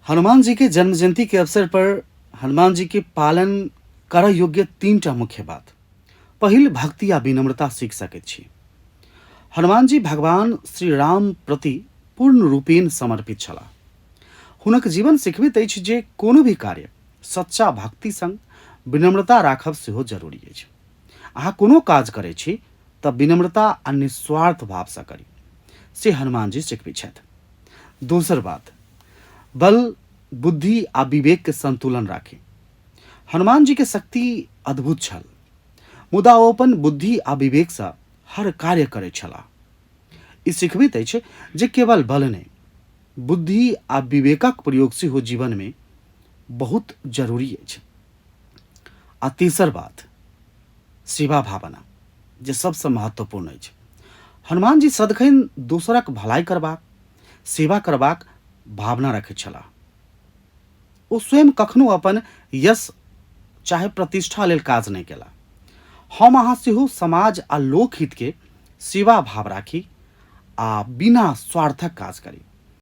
हनुमान जी के जन्म जयंती के अवसर पर हनुमान जी के पालन करय योग्य तीनटा मुख्य बात। पहिल, भक्ति आ विनम्रता सीख सकैत छी। हनुमान जी भगवान श्री राम प्रति पूर्ण रूपेण समर्पित छलाह। हुनक जीवन सिखबैत अछि जे कोनो भी कार्य सच्चा भक्ति संग विनम्रता राखब सेहो जरूरी अछि। अहाँ कोनो काज करै छी तऽ विनम्रता आ निस्वार्थ भावसँ करी, से हनुमान जी सिखबैत छथि। दोसर बात, बल, बुद्धि आ विवेक के संतुलन राखी। हनुमान जी के शक्ति अद्भुत छल, मुदा ओ अपन बुद्धि आ विवेकसँ हर कार्य करैत छलाह। ई सिखबैत अछि जे केवल बल नहि, बुद्धि आ विवेकक प्रयोग सेहो जीवनमे बहुत जरूरी अछि। आ तेसर बात, सेवा भावना, जे सबसँ महत्वपूर्ण अछि। हनुमान जी सदखन दोसरक भलाई करबाक, सेवा करबाक भावना रखैत छलाह। ओ स्वयं कखनो अपन यश चाहे प्रतिष्ठा लेल काज नहि केला। हम अहाँ सेहो समाज आ लोकहित के सेवा भाव राखी आ बिना स्वार्थक काज करी।